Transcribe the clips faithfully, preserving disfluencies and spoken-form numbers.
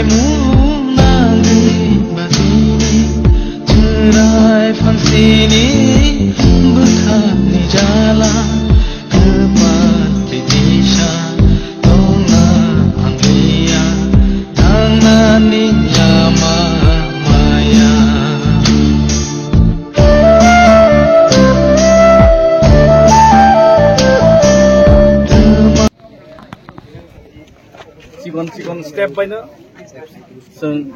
Mung nangwi batini chwrai phansini bwkhakni jala kwpal tei disa tongna angliya thangnani lama maya. Chikon chikon step baino chwng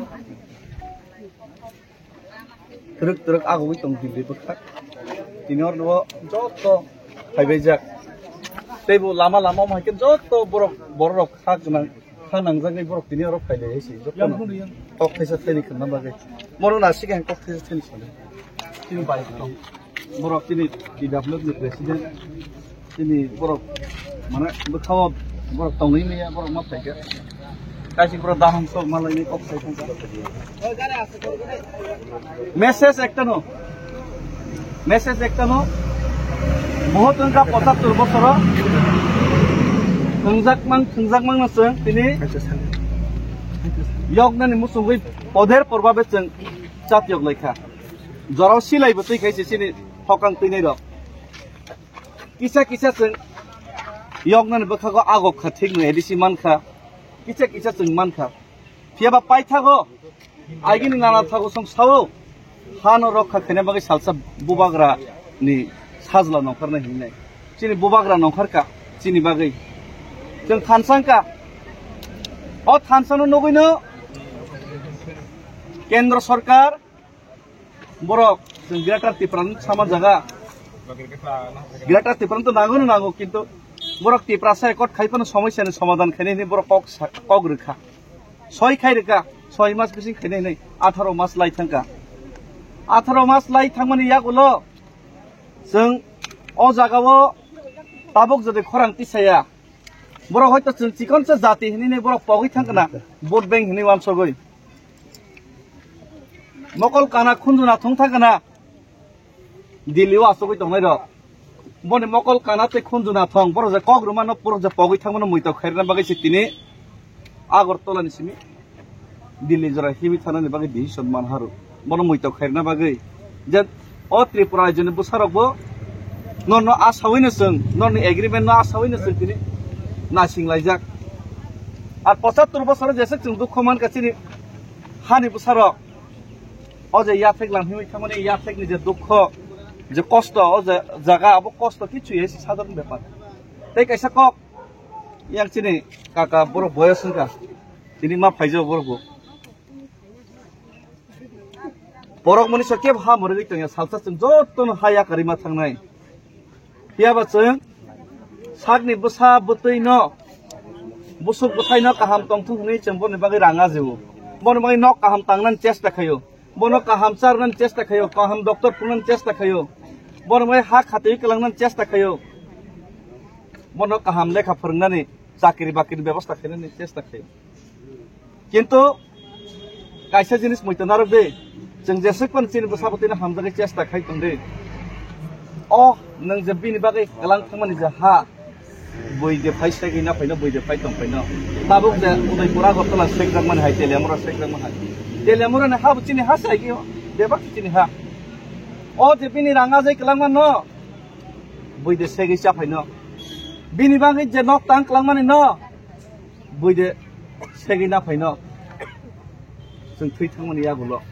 twrwk twrwk agogwi tong Delhi bwkhak. Tini oro joto phaibaijak. Teibo lama lama omo hai khe joto borok, borok rok kha gwnang, kha nangjagwi borok tini oro phailai hai se. Joto no kok thaisa thani khwna bagwi. Moro na sikhe kok thaisa thani khwna. Tini bai tong. Borok chini T W F ni president, chini borok, mane, bwkhao borok tongwi maya, borok ma phaikha. Kaisa borok daham sok ma laini kok sai thangkha. Message ekta no, message ekta no, bohot wngkha pochattor bosoro, thwngjak mang, thwngjak mang no chwng tini yoknani muchungwi poder porbabe chwng chat yok laikha. Jorao silai bo twi khai se chini hokang twinai rok. Kisa kisa chwng yoknani bwkhago agok kha thik no A D C man kha. Kisa kisa chwng man kha. Phiya ba paithago agini nana thago song sao hano rokha khaina bagwi salsa bubagra ni sajla nongkhorna hinwi nai. Chini bubagra nongkhor kha chini bagwi. Chwng thansa wngkha. O thansa no nugwi no Kendra Sarkar Borok chwng Greater Tripura ni sama jaga. Greater Tripura to nango no nango, kintu borok Tiprasa accord khai phano somosya ni somadhan khainai hinwi borok kok sa-, kok rwkha. Soi khai rwkha, soi mas bising khainai hinwi atharo mas lai thangkha. Atharo mas lai thangmani yagulo chwng o jagao tabuk jodi khorang tisaya. Borok hoito chwng chikonsa jati hinwi borok pogwi thangkha na, vote bank hinwi wansogwi. Mokol kana khunju na thung thangkha na. Delhi o asugwi tongnai rok. Boni mokol kana tei khunju na thong. Borok je kok rwmano, borok je pogwi thangmano muitok khairina bagwi se tini Agartala ni simi Delhi jora hibi thanani bagwi decision man haru. Bono muitok khairina bagwi. Je o Tripura rajyoni bwsarokbo norno asawino chwng, norni agreement no asawino chwng tini nasing laijak. Ar pochattor bosoro jeswk chwng dukho mankha chini hani bwsarok. O je yathek lang himwi thangmani yathekni je dukho, je kosto, o je jaga, abo kosto kichu ya, sadharon bepar. Tei kaisa kok, yang chini kaka borok boyos wngkha, tini ma phaijao borok bo. Borok mani so kebo ha morigwi tongya, salsa chwng jotono ha yakarima thangnai. Phiya ba chwng sakni bwsa bwtwi no, bwswk bwthai no kaham tongthung hwnwi chwng boni bagwi rang ajio. Boni bagwi nok kaham tangnani chesta khaio. Bono kaham charnani chesta khaio, kaham doctor phungnani chesta khaio. Bono bagwi ha khatwi kwlangnani chesta khaio. Bono kaham lekha phwrwngnani, chakri bakri bebosta khainani chesta khaio. Kintu kaisa jinis muitu narwk di, chwng jeswk phano chini bwsa bwtwino hamjagwi chesta khai tong di. O nwng je bini bagwi kwlang thangmani je ha, bui de phai segwi na phaino, bui de phai tong phaino. Tabuk je Udaipur Agartala sekjakmani hai, Teliamura sekjakmani hai. Teliamura ni ha bo chini ha sai khe, bebak chini ha. O je bini rang ajai kwlangma no, bui de segwi cha phaino. Bini bagwi je nok tang kwlangmani no, bui de segwi na phaino. Chwng thwi thangmani yagulo.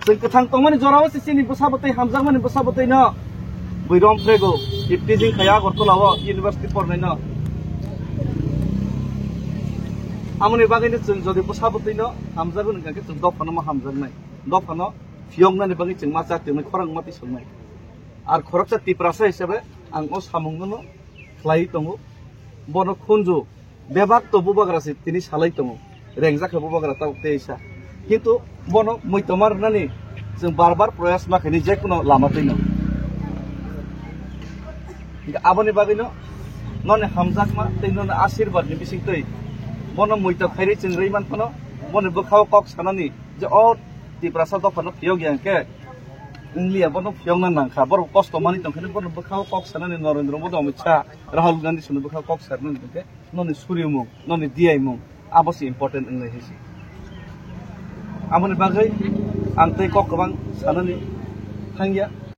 Chwng kwthang tongmani jorao se chini bwsa bwtwi hamjakmani bwsa bwtwi no. Bui rom phrego, iptijing khaya Agartala o university pornai no. Amoni bagwi no chwng jodi bwsa bwtwi no hamjago hwnkha khe chwng dophano ma hamjaknai. Dophano phiyoknani bagwi chwng ma cha tongwi khorang ma tisoknai. Ar khoroksa Tiprasa hisabe ang o samungno no khlaiwi tongo. Bono khunju bebak to bubagra se tini salai tongo. Rengjak khe bubagra tabuk tei sa. Kintu bono muitomar nani chwng bar bar proyas ma khaini je kuno lama twino. Hinkhe aboni bagwino noni hamjakma tei noni asirbat ni bisingtwi bono muitok khairi chwng rwi man phano boni bwkhao kok sanani je o Tiprasa dophano phiyok ya hinkhe wngliya, bono phiyokna nangkha. Borok kosto manwi tongkhe bono bwkhao kok sanani Narendra Modi, Amit Shah, Rahul Gandhi sini bwkhao kok sanani tongkhe noni surimung, noni diyaimung abo se important wngnai hai se. Aboni bagwi ang tei kok kwbang sanani thangya.